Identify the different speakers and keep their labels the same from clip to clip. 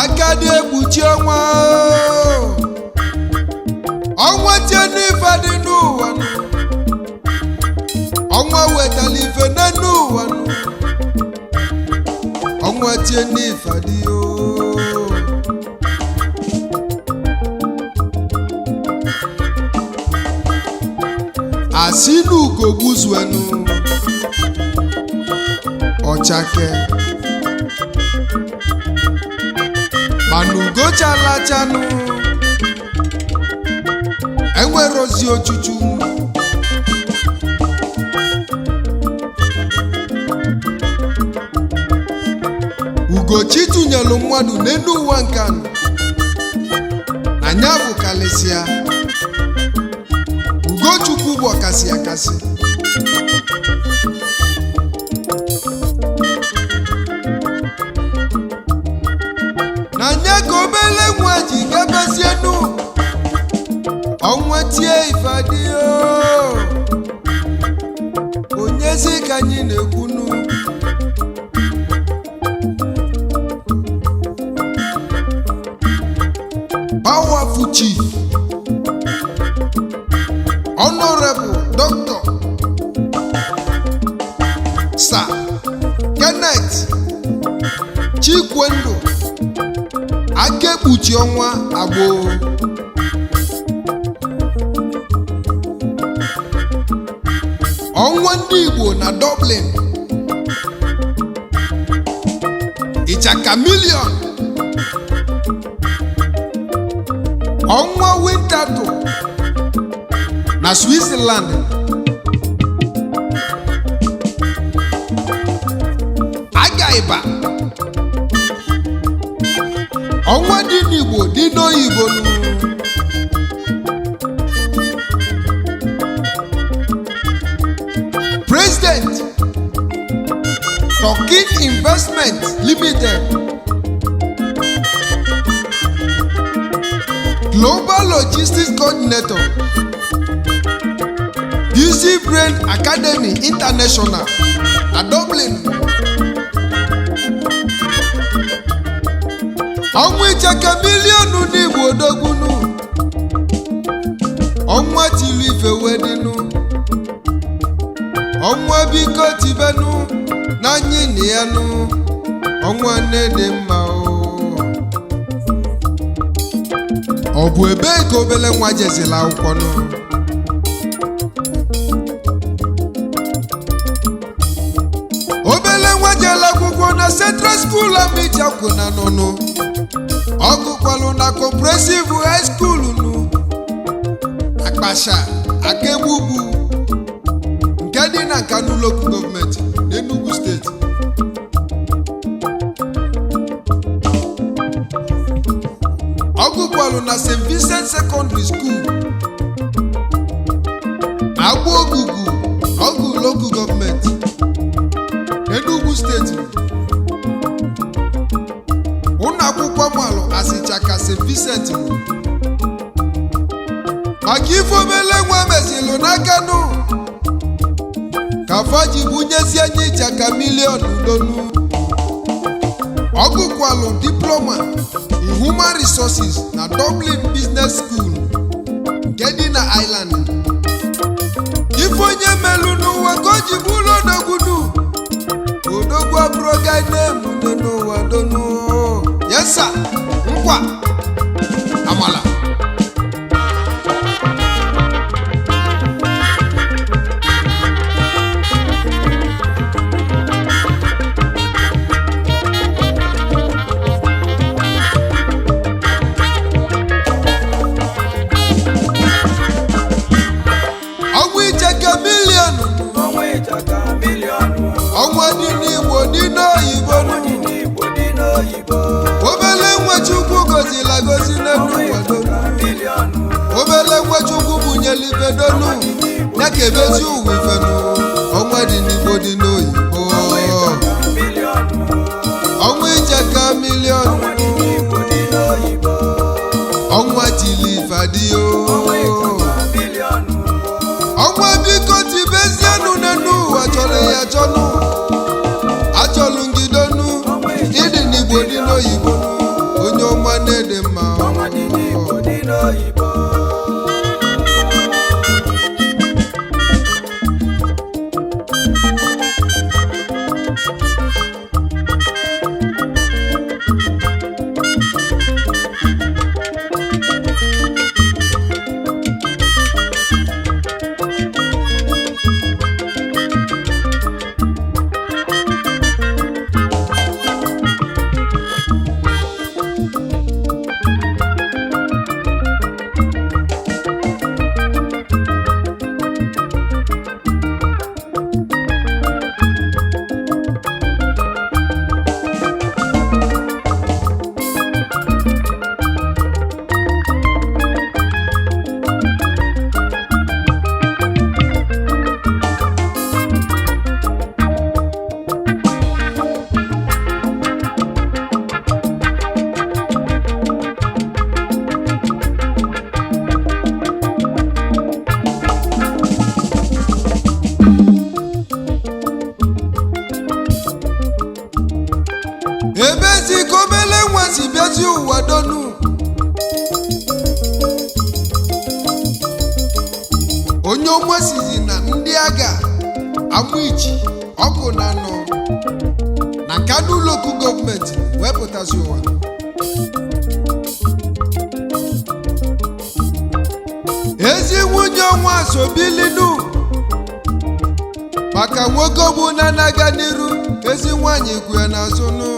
Speaker 1: Aka dị ekpuchi ọnwa o. Ọnwa tie n'ife dị n'ụwa nụ. Ọnwa wetala ife n'enu ụwa nụ. Ọnwa tie n'ife dị o. Asị n'ugo gbuzuenu ọchake, mana ugo chalachanụ enwerozi ochuchu. Ugochi tụnyelụ mmadụ n'elu ụwa nke anọ na nya bụ kalịsịa Ugochukwu bụ ọkasị akasị. Na nya ka obele nwa ji gabazienu ọnwa tie ife adịghị onyezi ka anyị na-ekwunu. Powerful Chief Honorable Doctor Sir Kenneth Chikwendo Akekpuchi Ọnwa Agbo, Ọnwa Ndị Igbo na Dublin, Ịchaka Million, Ọnwa Winterthur na Switzerland, Agaiba, Ọnwa dị n'Igbo dị n'oyibo nụ. President, Turkey Investment Limited, Global Logistics Coordinator, DC Brain Academy International na Dublin. Ọnwa icheke miliọnụ n'Igbo odogwunu, ọnwa tiri ife wedinu, ọnwa biko tibenu n'anyị na ya nụ. Ọnwa nne dị mma o. Ọ bụ ebee ka obele nwa jezila akwụkwọ nụ? Obele nwa jela akwụkwọ na Central School Amichakwu na nụnụ. Ọ gụkwalụ na Comprehensive High School nụ Akpasha Akaegbugbu nke dị na Nkanu Local Government n'Enugu Steeti. Ọ gụkwalụ na St. Vincent Secondary School na Agba Ogugu Ọgụ Local Government n'Enugu Steeti. Ụlọ akwụkwọ malụ asịchaka St. Vincent maka ife obele nwa mezilụ n'aka nụ ka faji bunyezie nye ịchaka miliọnụ donu. Ọ gụkwalụ diploma in human resources na Dublin Business School nke dị na Ireland. Ife onye melụ n'ụwa ka o ji bụrụ odogwunu. Odogwu abụrụ gainem n'ụwa donu. Yesa nkwa amala. Ọnwa icheke miliọnụ.
Speaker 2: Ọnwa ịchaka miliọnụ.
Speaker 1: Ọnwa dị n'Igbo dị n'oyibo.
Speaker 2: Ọnwa dị n'Igbo dị n'oyibo.
Speaker 1: Obele nwa Chukwu gozila gozi n'elu
Speaker 2: Ọnwa
Speaker 1: ụwa donu.
Speaker 2: ịchaka miliọnụ.
Speaker 1: Obele nwa Chukwu bunyelu ife donu ya ka ebezi ụwa ifenu. Ọnwa dị n'Igbo dị n'oyibo.
Speaker 2: Ọnwa ịchaka miliọnụ.
Speaker 1: Ọnwa icheke miliọnụ.
Speaker 2: Ọnwa dị n'Igbo dị n'oyibo.
Speaker 1: Ọnwa tili ifeadịyo.
Speaker 2: Ọnwa ịchaka miliọnụ.
Speaker 1: Ọnwa biko tibezienụ n'enu ụwa chọrọ ya chọnụ achọlụ ngidonu ịdị n'Igbo dị n'oyibo. Onye
Speaker 2: n'oyibo.
Speaker 1: Ebezi ka obele nwa si bịazi ụwa donu. Onye ọma sizi na ndị agha Amụichi ọkụ na anọ na Kano Local Government wepụtazi ụwa. Ezi nwunye ọnwa sobilinu maka nwoke ọbụ na na-aga n'iru, ezi nwanyị kwu ya n'azụ nụ.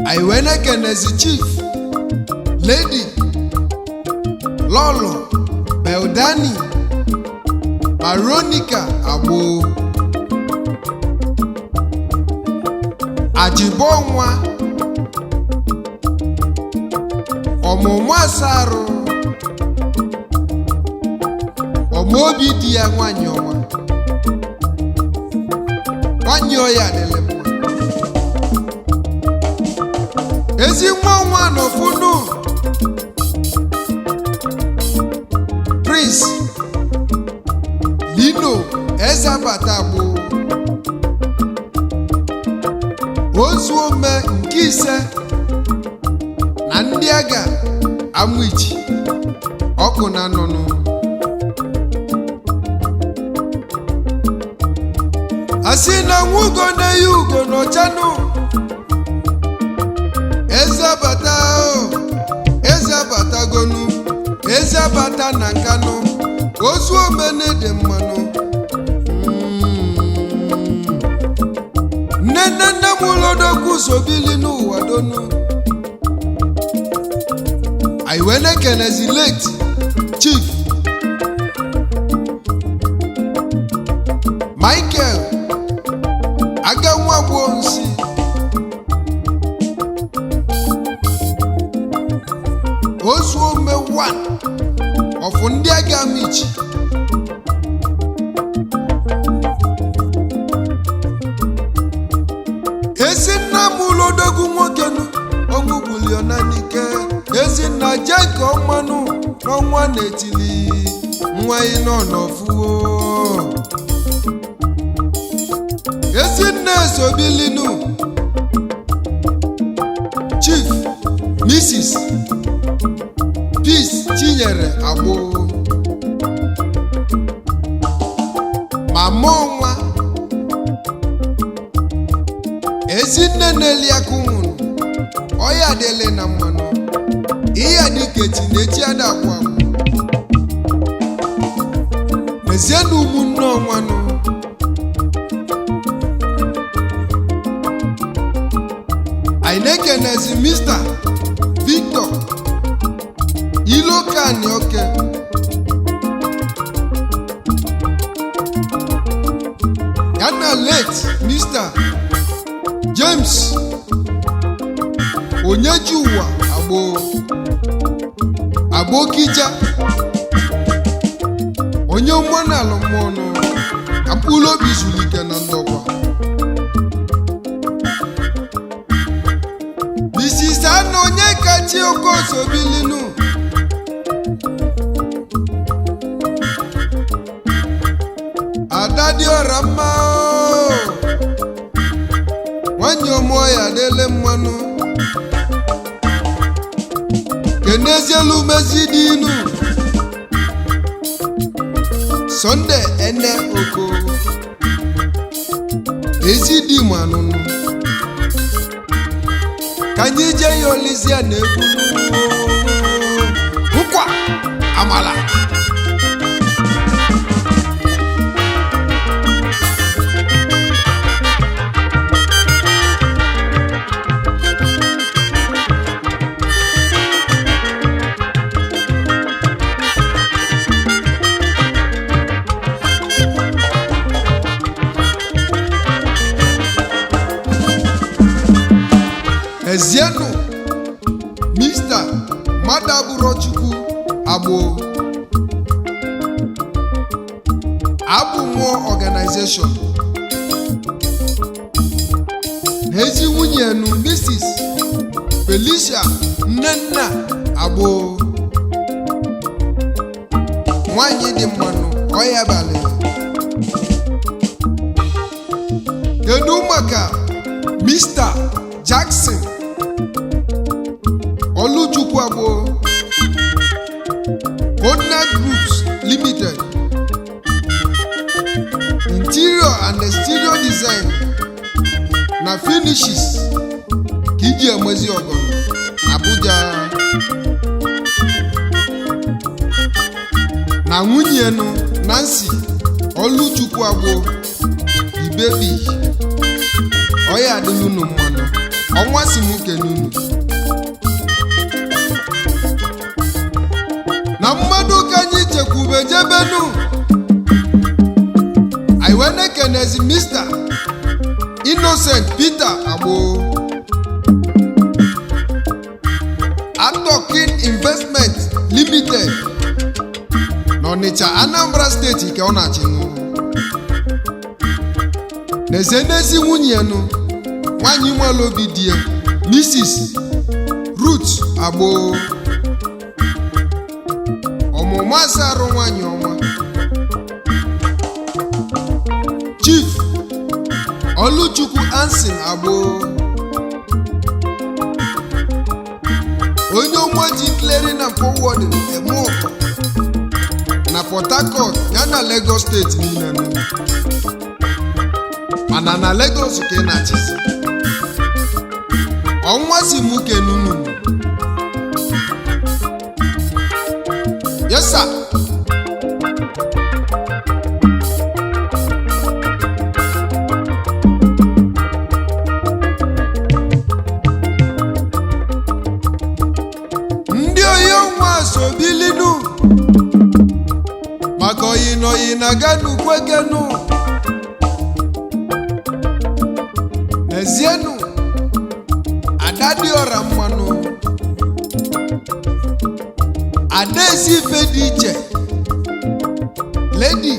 Speaker 1: Anyị wee na-ekenezi Chief Lady Lọlọ Beldani Veronica Agbo Ajibọnwa, ọmụmụ asarụ ọmaobi di ya, nwanyị ọma, nwanyị ọya adịlị mma. Ezi nwa nwa nọfunu Prince Lino Ezebata bụ ozuome nke ise na ndị agha Amụichi ọkụ na nnụnụ. Asị na nwugo na-eyi ugo n'ọchanụ. Eze bata o, eze batagonu, eze bata na Nkanụ, ozu omene dị mmanụ. Nne nne nne m ụlọdokwu sobili n'ụwa donu. Anyị wee na-ekenezi late Chief Michael Aganwagbo Nsi, Ozuome 1 of ndị agha Amichi. Ezi nna m ụlọdogwu nwoke nụ ọnwụ gbulio na n'ike. Ezinna jee nke ọmanụ n'ọnwa na-etili nwa ị nọ n'ọfụwo. Ezinna esobilinu Chief Mrs. Peace Chinyere Agbo, mama ọnwa, ezinne na-eli aka ụmụnụ ọya adịle na mmanụ ihe dịka echi na echi adakwa agwụ. Mezienụ ụmụnne ọnwanụ. Anyị na-ekenezi Mr. Victor Ilokani Oke, ya na late Mr. James Onyejiụwa Agbo Agbokija, onye mmanụ alụmọnụ, ka mkpụrụ obi zuru ike na ndokwa. Mrs. Anna Onyekachi Okosobilinu, ada dịọra mma o, nwanyị ọmụọ ya adịle mmanụ. Kenezielu mezi dị inu Sunday Ene Oko, ezi di manụnụ, ka anyị jee ya olizia na egwu nkwa amala. Ezienụ Mr. Madaburochukwu Agbo, Abụ Mmụọ Organization, na ezi nwunye nu Mrs. Felicia Nnenna Agbo, nwanyị dị mmanụ ọya abalị. Kedu maka Mr. Jackson Oluchukwu Agbo, Kona Groups Limited, Interior and Exterior Design na Finishes ka iji emezi ọgọnọ Abuja, na nwunye nu Nancy Oluchukwu Agbo Ibebi. Ọya adịla unu mmanụ ọnwa si m kene unu na mmadụ ka anyị chekwube jebenu. Anyị wee na-ekenezi Mr. Innocent Peter Agbo, Atokin Investment Limited n'Ọnịcha, Anambra Steeti ka ọ na-achịnụ. N'ezie n'ezi nwunye nụ, nwanyị nwere obi di ya, Mrs. Ruth Agbo, ọmụmụ asarụ, nwanyị ọma. Chief Oluchukwu Ansin Agbo, onye ọmụji clearing and forwarding eme ọkụ na Port Harcourt ya na Lagos Steeti niile nụ, mana na Lagos ka ị na-achịzi. Ọnwa si mụ kenunu. Yes sir. Ndị oyi ọnwa sobilinu maka oyi na oyi na ganu kwekenu. N'ezienụ ada dị ọra mmanụ, ada ezi ife dị iche, Lady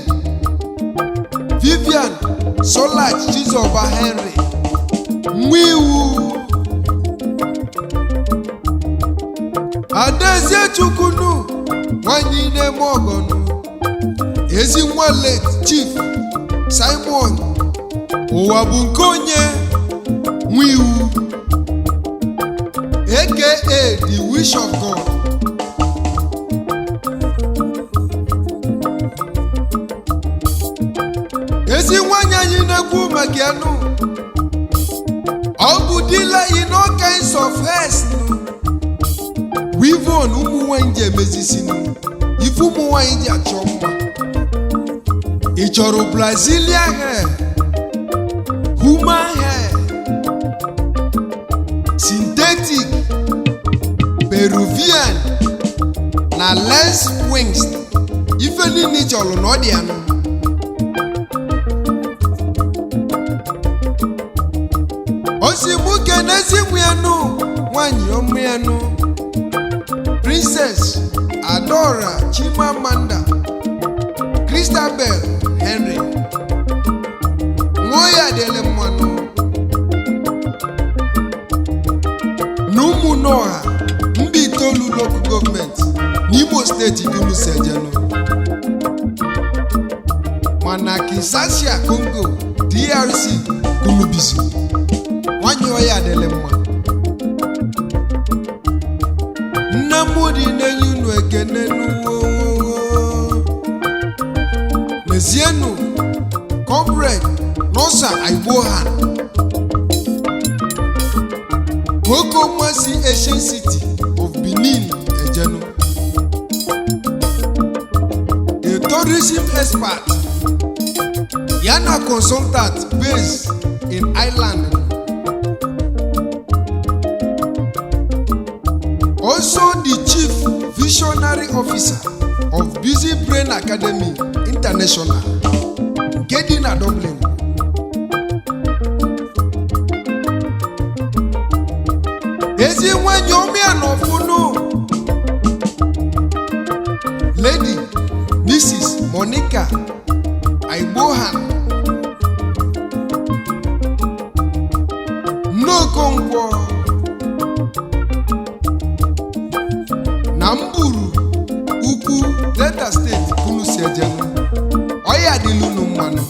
Speaker 1: Vivian Solach Chizoba Henry, nwa iwu adaeze chukwunu, nwanyị na-eme ọgọnụ, ezi nwa late Chief Simon ụwa bụ nke onye, nwa iwu, aka the wish of God. Ezi nwanyị anyị na-ekwu maka ya nụ, ọ bụ dealer in all kinds of hairs, weave-on ụmụ nwanyị ji emezisinu ife ụmụ nwanyị ji achọ mma. Ị chọrọ Brazilian hair, human hair, synthetic, Peruvian na lace wings, ife niile ị chọrọ na ọ dị anụ. Osi mụ kenezi nụ nwanyị ọmụ ya nụ, Princess Adora Chimamanda Christabel Henry, nwa ya dịrị mmanụ na Ụmụnọha, Mbaitoli Local Government n'Imo Steeti dunu sejenu, mana Kinshasa, Congo DRC kunu bizi. Nwanyị ọya adịlị mma. Nne m dị na-enye unu ekene n'uwo. N'ezienụ, Comrade Nosa Aigbohan, nwoke ọma si Asian City of Benin ejenu, a tourism expert ya na consultant based in Ireland, also the chief visionary officer of Busy Brain Academy International nke dị na Dublin. Ezi nwanyị omia na ọfụnụ, Lady Mrs. Monica Aigbohan Nnokonkwo na Mburu Ukwu, Delta Steeti kunu si ejenu. Ọya dịlunu mmanụ.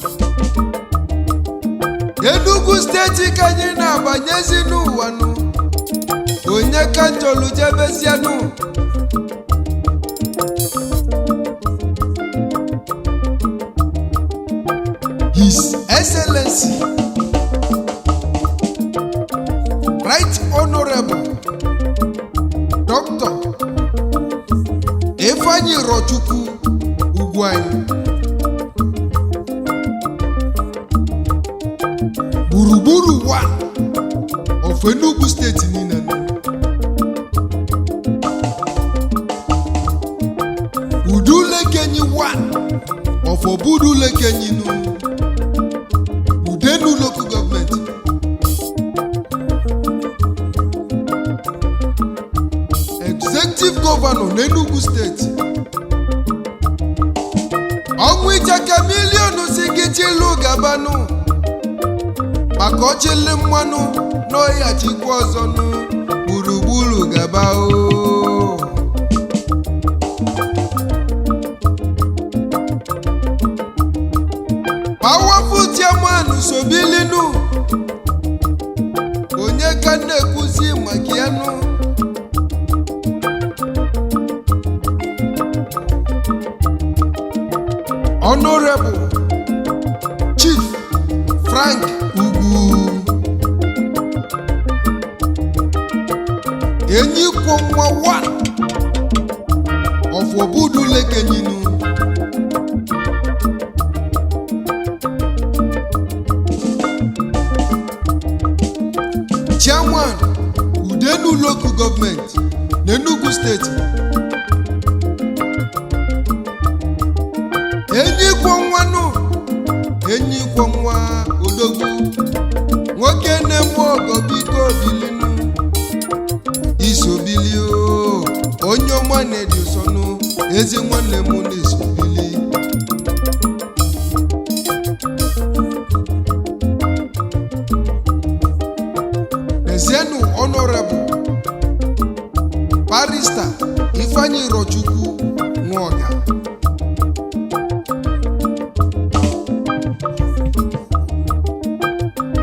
Speaker 1: Enugu Steeti ka anyị na-abanyezi n'ụwanụ. Onye ka njọlụ jebezianụ? His Excellency, Right Honorable Dr. Ifeanyi Rochukwu Ugwuanyi, gburugburu one of Enugu Steeti niile nọ. Udulekenyi one of Obudulekenyi nu Udenu Local Government, Executive Governor n'Enugu Steeti. Ọnwụ icheke miliọnụ si gị chilu gabanụ maka ọchịlị mmanụ n'ọhịa chikwa ọzọ nụ. Gburugburu gaba o. Powerful chairman sobilinu. Onye ka na-ekwuzi maka ya nụ? Honorable Chief Frank Ugwu, enyi kwọ nwa one of Obudulekenyinu, Chairman, Udenu Local Government n'Enugu Steeti. Enyi kwọ nwanụ, enyi kwọ nwa, odogwu nwoke na-eme ọgọ, biko bilinu, isobili o. Onye ọma na-edi ụsọnụ, ezi nwanne m na-esobili. Ezienu Honorable Barrister Ifeanyi Rochukwu Nwoga,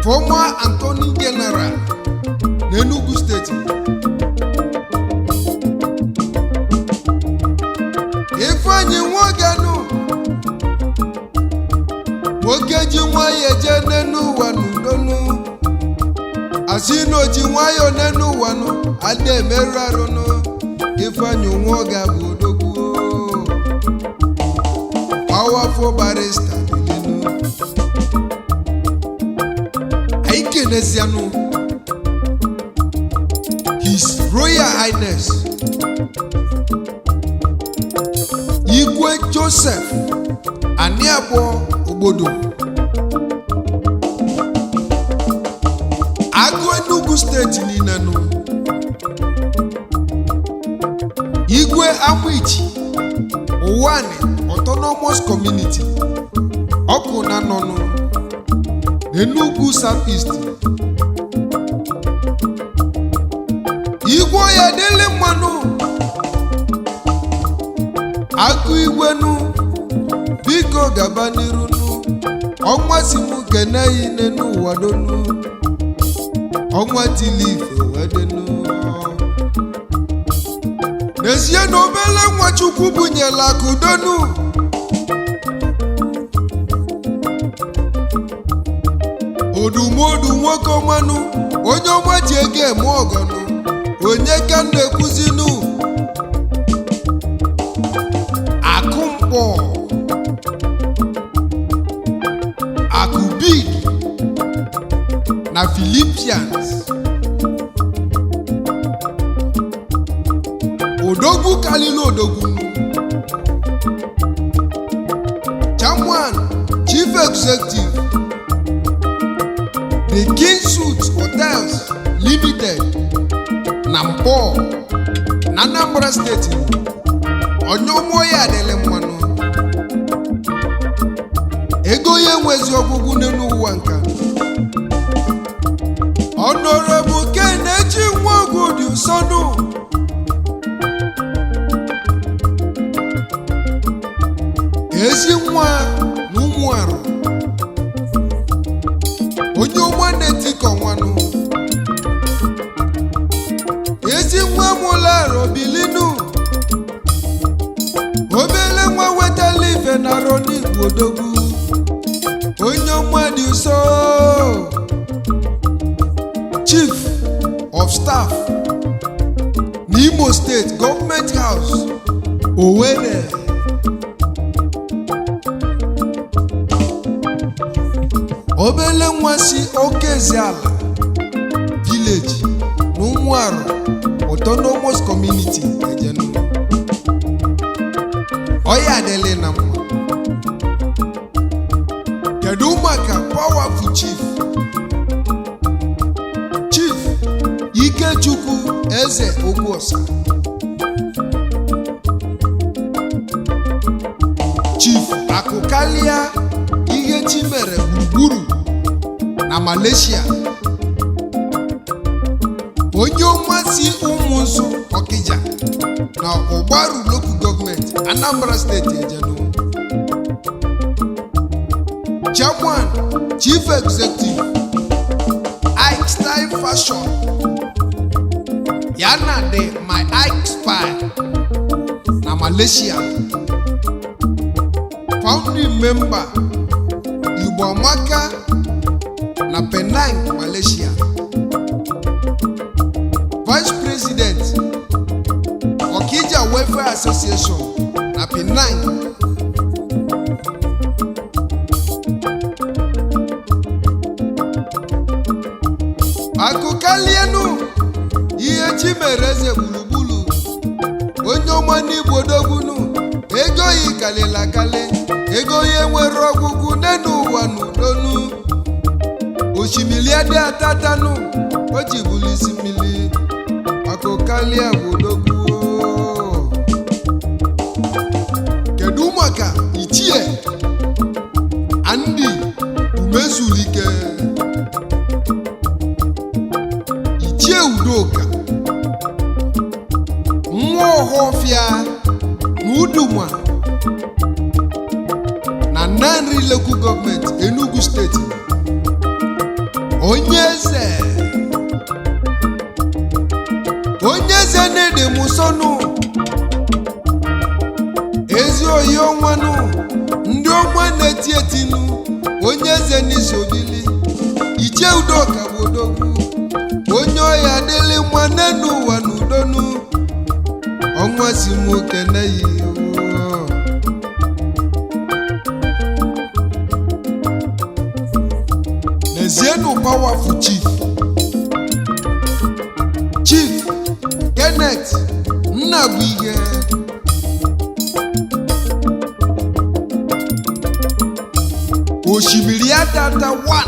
Speaker 1: former Attorney General n'Enugu Steeti. Ifeanyi Nwoganụ, nwoke ji nwayọ eje n'enu ụwa n'udonu, asị na oji nwayọ n'enu ụwa nụ ada emerụ arụnụ. Ifeanyi Nwoga bụ odogwu, powerful barrister bilinu. Anyị kenezianụ His Royal Highness Igwe Joseph Aniabọ Ogbodo, Agụ Enugu Steeti niile nụ, Igwe Amaechi Ụwanị Autonomous Community, ọkụ na nọnụ n'Enugu South East. Igwe ya dịlị mmanụ akụ igwenu, biko gaba n'irunu. Ọnwa si mụ kene ine n'ụwa donu, ọnwa tili ife wee denu. N'ezie na obele nwa Chukwu bunyela akụdonu. Odumodu nwoke ọmanụ, onye ọma ji ego eme ọgọnụ, onye ka m na-ekwuzinu? Akụ mkpọ, akụ big na Philippians, odogwu kalili odogwu, chairman, chief executive, The King Suites Hotels Limited na Mpọ na Anambra Steeti. Onye ụmụ ya adịlị mmanụ ego ya enwezi ọgwụgwụ n'elu ụwa nka. Honorable Kenechi Nwogu dị usonu. Ezi nwa na ụmụ arụ, onye ọma na-etikọ nwanụ, ezi nwa mụla arọ bilinu, obele nwa wetala ife na arọ n'igwe, odogwu, onye ọma dị ụsọ, chief of staff n'Imo State Government House, Owerri. Obele nwa si Okeziala village na Ụmụarụ Autonomous Community ejenu. Ọya adịlị na mma. Kedu maka powerful chief, Chief Ikechukwu Eze Ogbuọsa, Chief Akụkalịa ihe chi mere gburugburu na Malaysia, onye ọma si Ụmụnzu Ọkịja na Ụgbaru Local Government, Anambra Steeti ejenu, Chairman, Chief Executive, Ike Style Fashion, ya na the My Ike Spy na Malaysia, founding member Igbo Amaka na Penang, Malaysia, Vice President, Okija Welfare Association na Penang. Akụkalienu ihe chi mere eze gburugburu, onye ọma n'Igbo dogunu, ego yi kalịla akali, ego ya enwere ọgwụgwụ n'enu ụwa n'udonu. Osimiri adị atatanu o ji bụrụ isi mmiri. Akụkalịa bụ odogwu. Kedu maka Ichie Andy Umezulike, Ichie Udoka, nwa Ọhọfịa na Uduma na Nanri Local Government, Enugu Steeti, onye eze, onye eze na-ede musonu, ezi oyi ọnwanụ, ndị ọnwa na-eti etinu, onye eze n'isobili. Ichie Udoka bụ odogwu, onye ọya adịlị mma n'enu ụwa n'udonu. Ọnwa si m kene ya. N'ezienụ powerful chief, Chief Kenneth Nnabuihe, Osimiri Adata 1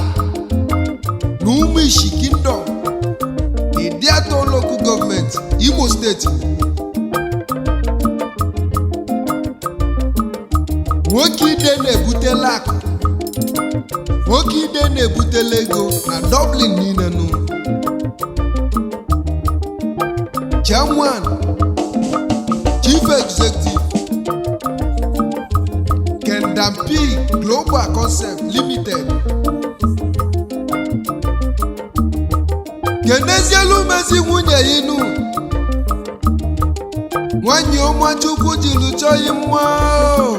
Speaker 1: na Ụmụishi Kingdom, Idiato Local Government, Imo Steeti, nwoke ide na-ebutela akụ, nwoke ide na-ebutela ego na Dublin niile nụ, Chairman, Chief Executive, Kendampi Global Concept Limited. Kenezielu mezi nwunye inu. Nwanyị ọma Chukwu jiri chọọ mma o.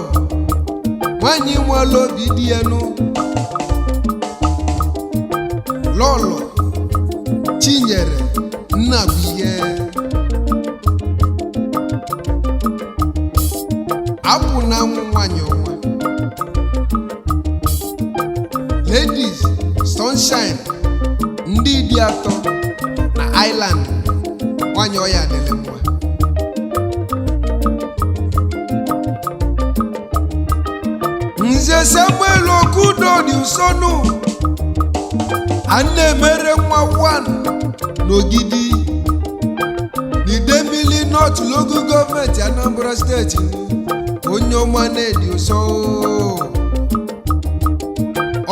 Speaker 1: Nwanyị nwere obi dị ya nụ. Lọlọ Chinyere Nnabuihe, apụ na anwụ, nwanyị ọma, Ladies Sunshine ndị dị atọ na Island, nwanyị ọya dịrị mma. Nze Samuel Okudo dị nsọnụ a na-emere nwa 1 n'Ogidi n'Idemili North Local Government, Anambra Steeti. Onye ọma na-edi ụsọ,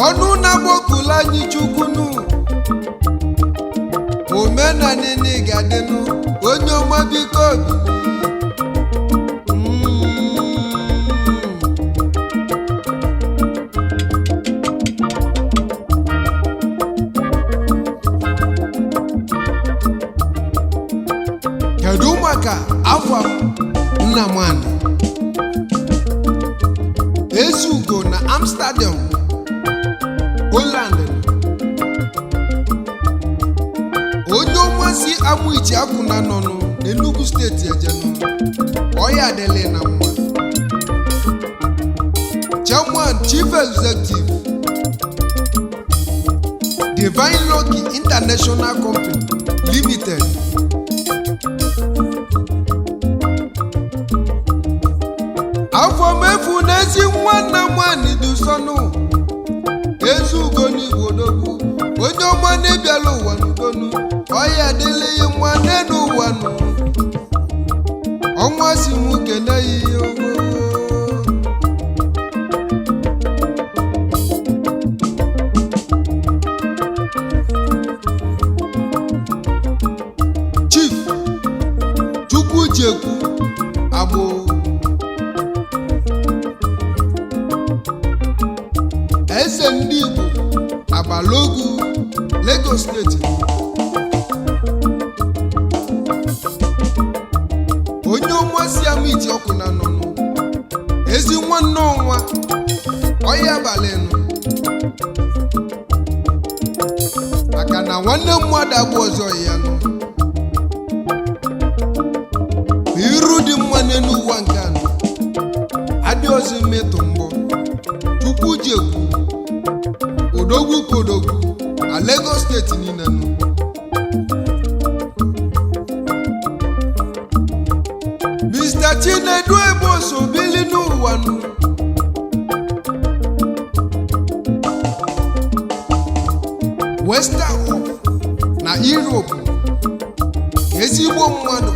Speaker 1: ọnụ na-agbọkụla anyị chukwunu omenanini ga-adịnụ. Onye ọma, biko bili. Kedu maka afọ Nnamani Ezugo na Amsterdam, Holland? Onye ọmasị Amụichi Akwụna nọnụ n'Enugu Steeti ejenụ, ọya adịlị na mma. Chairman, Chief Executive, Divine Lucky International Company Limited. Afọ mefu n'ezi nwanne nwanyị dị nsọnụ Ezugo n'Igbo odogwu, onye ọma na-ebiala ụwa n'udonu, ọya adịlịghị nwa n'elu ụwa nụ. Ọnwa si mụ kene ya ihe ogo. Chief Chukwujekwu Agbụ, eze ndị Igbo Agbalogu, Lagos Steeti. Onye ọmasị amiti ọkụ na nọnụ ezi nwanne ọnwa ọya abalị nụ, maka na nwanne mmadụ abụ ọzọ ya nụ iru dị mma n'elu ụwa nke anọ adị ọzọ mmetụ mbọ. Chukwu ji ekwu odogwu ka odogwu na Lagos Steeti niile nụ. Mr. Chinedu Eboso bili n'ụwa nụ. Western na Europe, ezigbo mmadụ.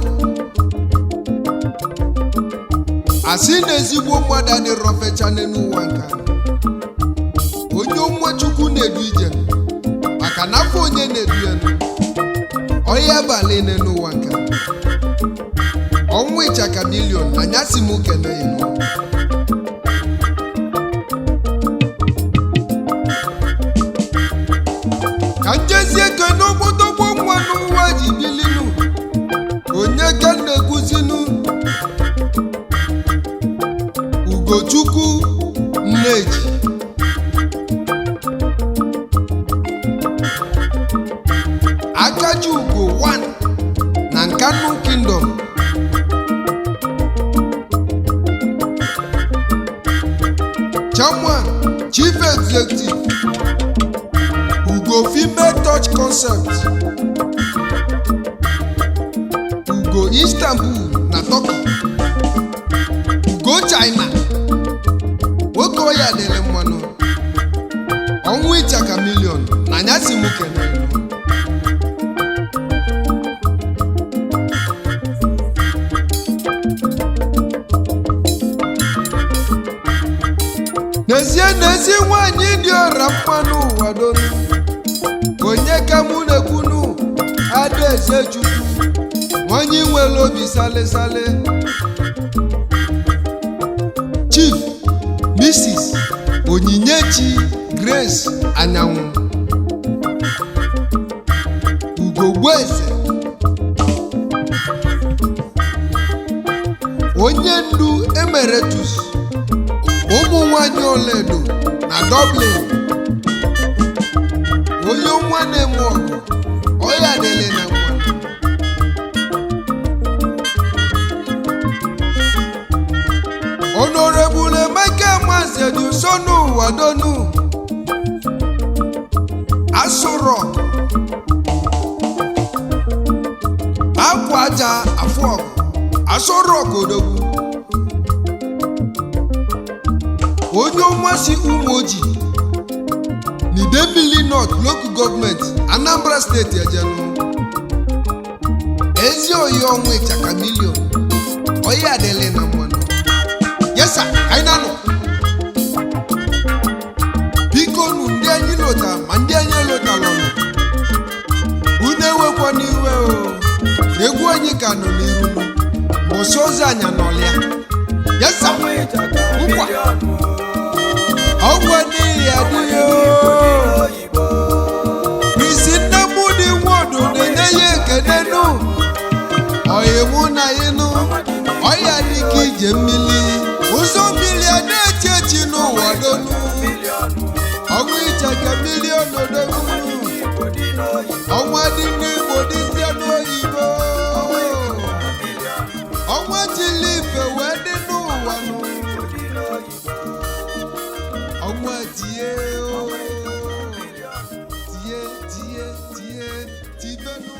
Speaker 1: Asị na ezigbo mmadụ adịrọ fecha n'elu ụwa nke a. Onye nwa Chukwu na-edu ije, maka na afọ onye na-edu ya nụ, ọya abalị n'elu ụwa nke a. Ọnwụ ịchaka milion anyasị m kene ya nụ. Ka njezi ego n'ogbodogbo nwa n'ụwa ji bilinu, onye ka m na-ekwuzinu? Ugochukwu Nneji, Akaji Ugo 1 na Nkanu Kingdom. Chairman, Chief Executive, Ugo Female Touch Concept, Ugo Istanbul na Turkey, Ugo China. Nwoke ọya dịrị mmanụ ọnwụ ịchaka milion na anyasị m kenere. N'ezie, n'ezie, nwaanyị dị ọra mmanụ ụwa donu, onye ka mụ na-ekwunu? Adaeze Chukwu, nwanyị nwere obi salịsalị. Chief Mrs. Onyinyechi Grace Anyanwụ, Ugogbueze. Onye ndu emeritus ụmụ nwanyị Oledo na Dublin, onye nwa na-eme ọgụ ọya dịrị na nwa. Honorable Emeka Mazedu sonu wadonu Aso Rock akwa aja afọ ọgụ Aso Rock odogwu, onye ọmasị Ụmụoji n'Idemili North Local Government, Anambra Steeti ejenu. Ezi oyi ọnwa ịchaka million, oyi adịlị na mmanụ. Yesa anyị na-anọ. Biko nu, ndị anyị lota ma ndị anyị elotalọnụ, unu ewekwa n'iwe o. Egwu anyị ka nọ n'iru nụ mbọsị ọzọ anyị anọlịa. Yesa.
Speaker 2: Ọnwa ịchaka
Speaker 1: Nkwa.
Speaker 2: million.
Speaker 1: Ọgwụ adịghị adịghị o.
Speaker 2: Oyibo.
Speaker 1: Isi nne mụ dị nwodo na-enye ya ekene nụ ọyị mụ na ịnụ ọya dịka ije mmiri ụzọ mmiri a na-echi echi n'ụwa donu.
Speaker 2: Million.
Speaker 1: Ọnwa ịchaka million odogwu.
Speaker 2: Igbo dị n'oyibo.
Speaker 1: Ọnwa dị n'Igbo dịzie n'oyibo. Ọnwa chili ife wee dị n'ụwa nụ.
Speaker 2: Igbo dị n'oyibo.
Speaker 1: Ọnwa tie o tie tie tie tibenu.